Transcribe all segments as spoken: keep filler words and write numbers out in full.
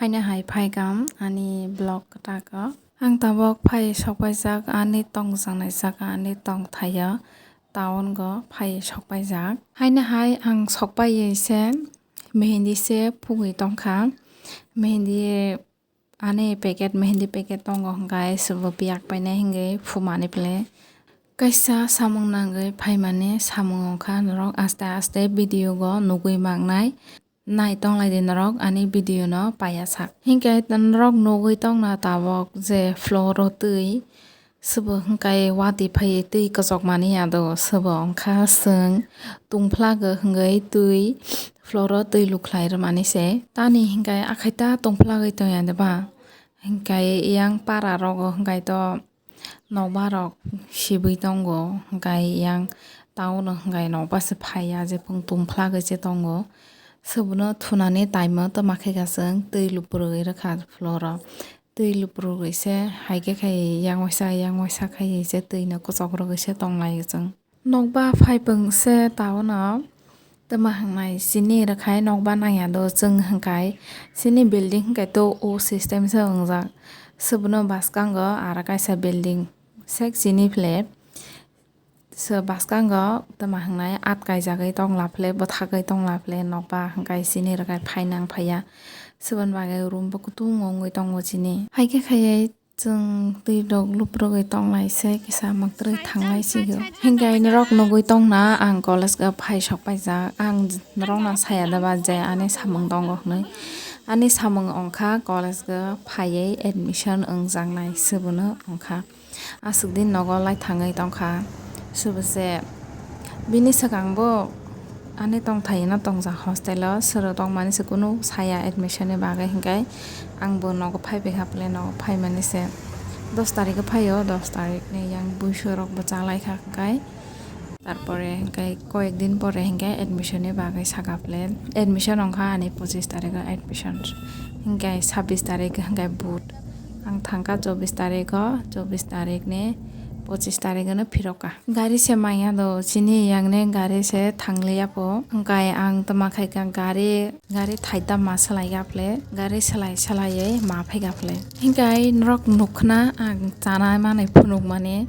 Haino hai phaikam ani vlog kwtaka. Ang tabok phai sokpaijak ani tongjaknai jaga ani tongthaio town go phai sokpaijak. Haino hai ang sokpaiwi se mehendi se phugwi tongkha. Mehendi ani packet, mehendi packet tongo hwnkhe subo piyak painai hwnkhe phumani phle. Kaisa samung nangwi phaimani samung wngkha norok aste aste video go nugwi mangnai. Nai tonglai di norok ani video no paiya sak. Hinkhe norok nugwi tongna tabok je floor o twi, subo hinkhe wati phaiwi twi kwchok mani ya do, subo wngkha chwng tungphla go hwngwi twi floor o twi lukhlai rwmani se. Tani hinkhe akhai ta tungphla gwi tongya de ba? Hinkhe yang para rogo hinkhe to nokbar rok sibwi tongo, hinkhe yang town o hinkhe nokbar se phaiya, jephang tungphla gwi se tongo. Subono thunani time o twma khe ka chwng twi lupurwi rwkha floor o. Twi lupurwi se hai khe khai yang waisa, yang waisa khai se twi no kwchok rwgwi se tonglai chwng. Nokbar phaipung se town o. Twma hwngnai chini rwkhai nokbar nangya do chwng hwnkhai chini building hwnkhe to o system se wngjak. Subono bwskango aro kaisa building sek chini phle. Se bwskango twma hwngnai atkaijagwi tongla phle, bwthagwi tongla phle nokbar hwnkhai chini rwkhai phainang phaiya. Suboni bagwi room bo kutung wngwi tongo chini. Hai khe khaiwi Chwng twi rok luprogwi tonglai se kisa mwktwrwi thanglai sigo. Hinkhe norok nugwi tongna ang college o phai sok paijak. Ang norokno saya da ba je ani samung tongo hwnwi. Ani samung wngkha college o phaiwi admission wngjaknai se bono wngkha. Aswk din nogo lai thangwi tongkha. Subo se bini swkang bo ani tongthai no tongjak hostel o, sero tongmani se kunu saya admission ni bagwi, hinkhe ang bo nogo phai phaikha phle, nogo phaimani se dos tarik o phaio, dos tarik ni yang buiso rok bo cha laikha, hinkhe tarpore hinkhe koyek din pore hinkhe admission ni bagwi saka phle, admission wngkha ani pochis tarik o admission, hinkhe sabis tarik hinkhe vote. Ang thangkha chobis tarikh o, chobis tarikh ni pochis tarikh no phirokha. Gari se manya do, chini yang ni gari se thangliya po. Hwnkhe ang twma khaikha gari, gari thaita ma swlaiya phle, gari swlai swlaiwi ma phaikha phle. Hinkhe norok nukkha na ang chana manwi phunukmani,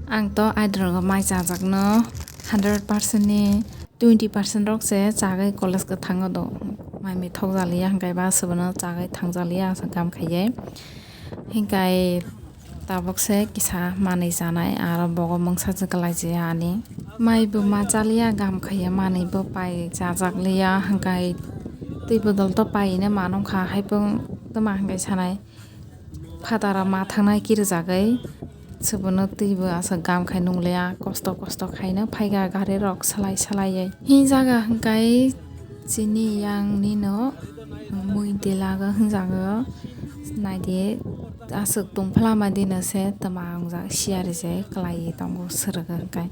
ang to aidrogo mai chajakno hundred percent ni twenty percent rok se chagwi college o thango do, mai mithok jaliya, hwnkhe ba aswk bono chagwi thangjaliya aswk gam khaiye. Hinkhe tabuk se kisa manwi chanai, aro bogo mungsa se kwlai jaya ani. Mai bo ma chaliya, gam khaiya, manwi bo pai chajakliya, hinkhe twi bodol to paine manwkha, haiphung twma hinkhe sanai. Phataro ma thangnai kirijagwi, se bono twibo aswk gam khai nungliya, kosto kosto khaino phaikha gari rok swlai swlaiwi. Hwnjago hwnkhe chini yang nino mui delago hwnjago, naidi aswk tongphla ma dino se twma wngjak, siyari se kwlaiwi tongo swrwgo hwnkhe.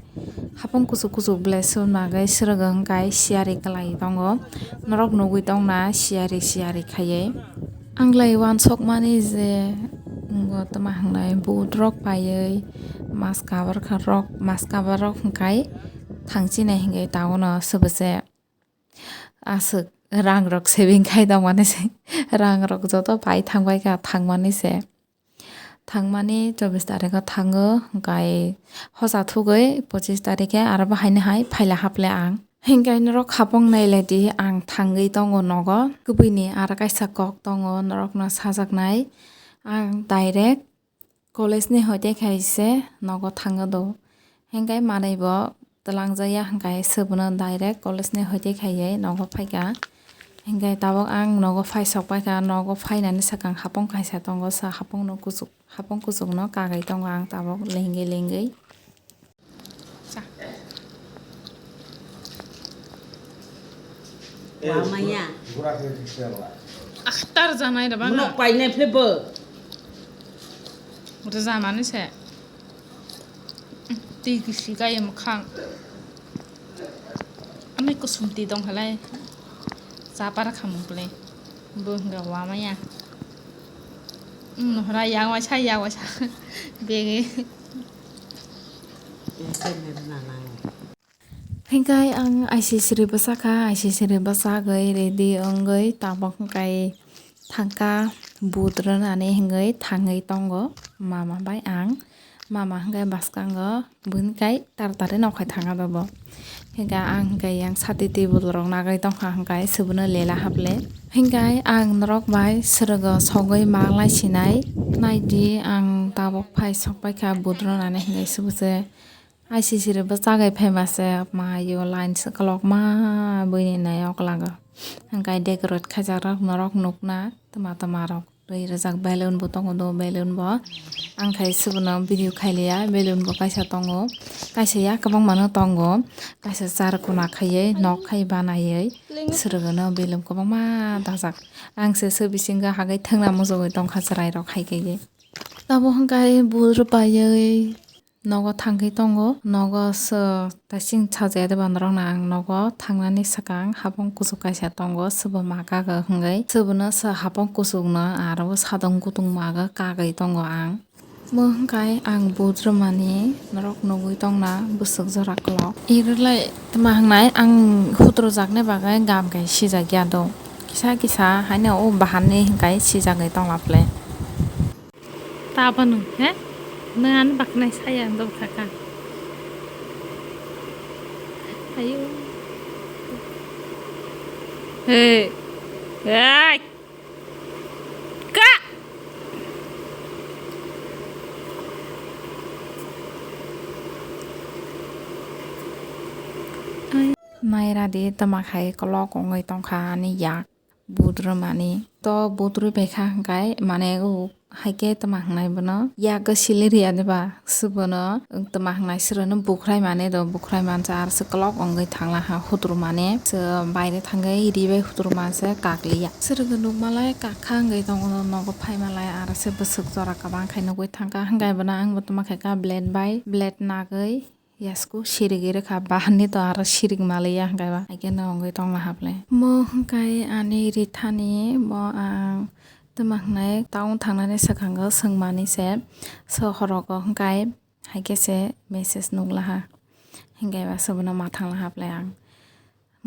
Hapung kuchuk kuchuk ble swnagwi swrwgo hwnkhe siyari kwlai tongo. Norok nugwi tongna siyari siyari khaiwi. Anglai uansukmani je wngo twma hwngnai, vote rok paiwi mas kabar kha rok, mas kabar rok hwnkhe thangchinai hwnkhe town o swbose aswk rang rok saving khai tongmani se, rang rok joto pai thangbai kha thangmani se. Thangmani chobis tarikh o thango, hwnkhe hosa thugwi pochis tarikh khe aro bo haino hai phaila haple ang. Hinkhe norok hapung nailai di, ang thangwi tongo nogo. Kubui ni aro kaisa kok tongo norokno sajaknai. Ang direct college ni hoite khai se nogo thango do. Hinkhe manwi bo twlangjakya, hwnkhe se bono direct college ni hoite khaiwi nogo phaikha. Hinkhe tabuk ang nogo phai sok paikha, nogo phainani swkang hapung kaisa tongo, sa hapung no kuchuk, hapung kuchuk no kagwi tongo ang tabuk lengwi lengwi. Cha. Wamaya. Akhtar janai da bana. Munok painai phebo. Rwjamani se. Twi kisi kaya mwkhang. Ani kusum twi tong halai. Chapar khamung phle. Bo hwnga wamaya. Nohra yang waisa, yang waisa. Bege. Hinkhe ang I C C ri bwsakha, I C C ri bwsagwi ready wngwi tabuk hinkhe Thangka but rwnani hingwi thangwi tongo mama bai ang. Mama hingkhe bwskango buini kai tar tari nokhai thangkha dobo. Hingkhe ang hingkhe yang sati tibul rok nagwi tongkha hingkhe subuno lela haple. Hingkhe ang norok bai swrwgo sogwi ma lai sinai. Naidi ang tabuk phai sokpaikha but rwnani hingkhe subuse. I C C rwbo chagai phaima se ma yo line se kolokma buini nai oklago. Hingkhe decorate khaijakrok norok nukna twma twma rok. Twi rijak balloon bo tongo do, balloon bo. Ang khai subono video khailiya, balloon bo kaisa tongo. Kaisa ya kwbangma no tongo. Kaisa charkuna khaiwi, nok khai banaiwi. Swrwgono balloon kwbangma dajak. Ang se sw bisingo hagwi thwngna muchugwi tongkha chwrairok hai kaiwi. Tamo hwnkhe bul rwpaiwi nogo thangwi tongo. Nogo sw taising sajagwi banorokno ang nogo thangnani swkang habong kuchuk kaisa tongo, swbo ma kago hwngwi. Swbono sw habong kuchukno aro sadong kutung mago kagwi tongo ang. Mo hwnkhe ang but rwmani norok nugwi tongna bwswk jora kolok. Irwlai tma hwngnai ang hutrojakni bagwi gam kai sijakya do. Kisa kisa haino o bahanni hwnkhe sijagwi tongla phle. Tabano, he? Nang ani baknai saya ang dol kaka. Ayo. Hey. Hey. Ka. Naira di tama khai kolok ongoi tongkha ani yak. But rwmani. To but rwbaikha hwnkhe, mane, o haikhe tma hwngnai bono, yago sili rwya diba? Swbono tma hwngnai, swrwno bukhrai mani do, bukhrai mansa aro se kolok wngwi thanglaha hutrumani. Se baire thangwi ribai hutruma se kakliya. Swrwngno nukmalai kakha wngwi tongo, nogo phaimalai aro se bwswk jora kwbang khai nugwi thangkha. Hwnkhe bono ang bo tma khaikha blade bai, blade nagwi. Yasku sirigwi rwkha, bahanni to aro sirik maliya hwnkhe ba, haikhe no wngwi tongla haple. Mo hwnkhe ani rithani, mo ang tma hwngnai town thangnani swkango swngmani se, sohorogo hwnkhe haikhe se message nukla ha, hwnkhe ba sobono ma thangla haple ang.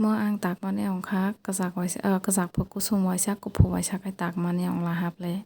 Mo ang takmani wngkha kwchak waisa, ah, kwchak pho kuchum waisa, kuphur waisa khe takmani wngla haple.